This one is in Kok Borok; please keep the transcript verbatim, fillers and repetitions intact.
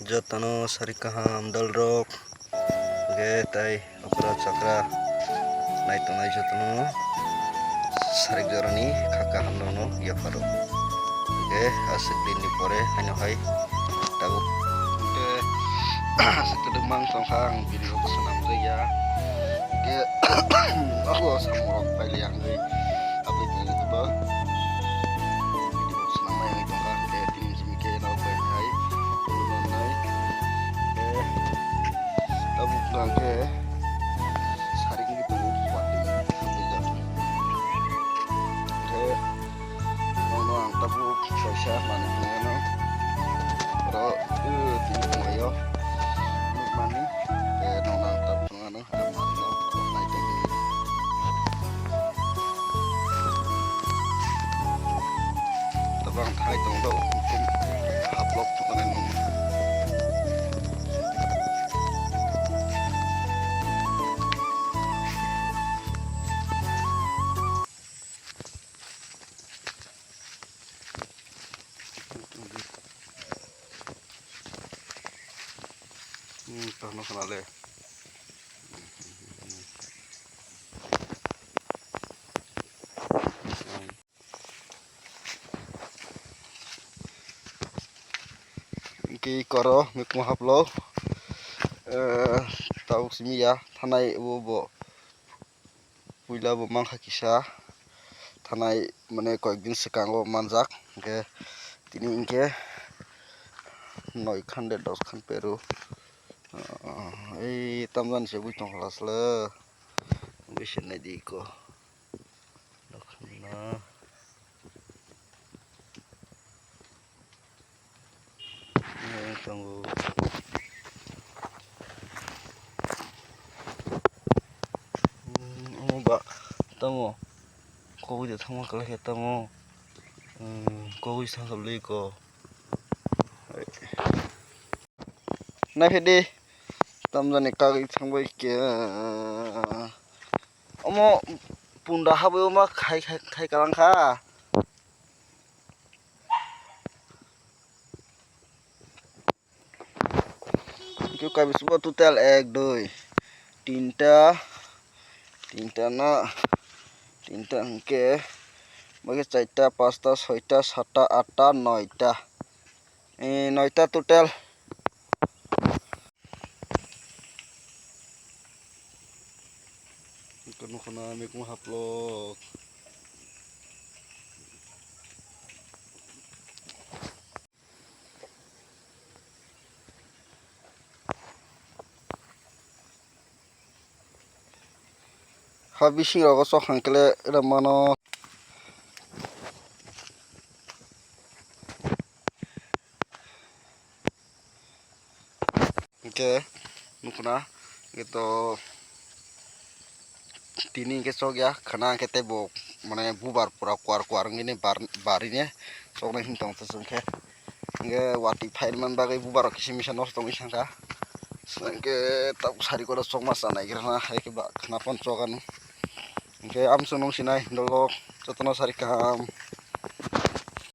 Jotono sari kaham dol rok, hwnkhe tai okra chakra nai tongnai jotono sari jorani kha kaham rokno yapharo. Hwnkhe aswk dinni pore haino hai tabuk. Hwnkhe aswk kwdwkma wng tongkha, ang video bo swnamjakya. Hwnkhe ako samung rok pailiya wngwi aboni bagwi bo video bo swnamwi wngwi tongkha. Hwnkhe tini simi khe norok bai hai khulumnai. Hwnkhe tabuk hwnkhe saring wngwi tongo watwi hamjak. Hwnkhe nono ang tabuk kaisa manwi phunuknano. Oro, uh, tini phunuknaio nukmani. Hwnkhe nono ang tabuk phunuknano, ang manwino naitok di. Tabuk ang thai tongo, haplok thwknai nung. Hmm, tono khna le. Hwnkhe koro mikung haplo, eh, tabuk simi ya thanai bo bo. Puila bo mankha kisa thanai, mane koyekdin swkango manjak, hwnkhe tini hwnkhe noi khan de dos khan pero, ah, ei tamjani se bui tongkha sle, bui se naidi eko. Dokhna. Eh, tongo. Hmm, omo ba, tamo. Kogwi de thangma kwlai khe tamo. Hmm, kogwi thangkha le eko. Naiphedi, tamjani kagwi thangbai khe. Omo punda habwi omo khai, khai, khai kwlangkha. Hwnkhe kaibisingbo total ek, dui, tinta, tinta na, tinta hwnkhe, bo khe charta, pasta, soita, satta, atta, noita. Eh, noita total. Ito nukho na mikung haplok. Ha bising rogo chok hangkele ere mano. Hingke nukuna, hingke to tini hingke chokya khana, hingke tei bo mane bubar pura kuar kuar wngkhe bar, barini choknai him tong chwngkhe. Hingke watwi phaima bagwi bubar rok kisa misa nosto wngwi thangkha. Hingke tabuk sari kotor chokma chanai khe rwna hai khe ba khana phano chokani. Hingke amsong nung sinai dolok jotono sari kaham.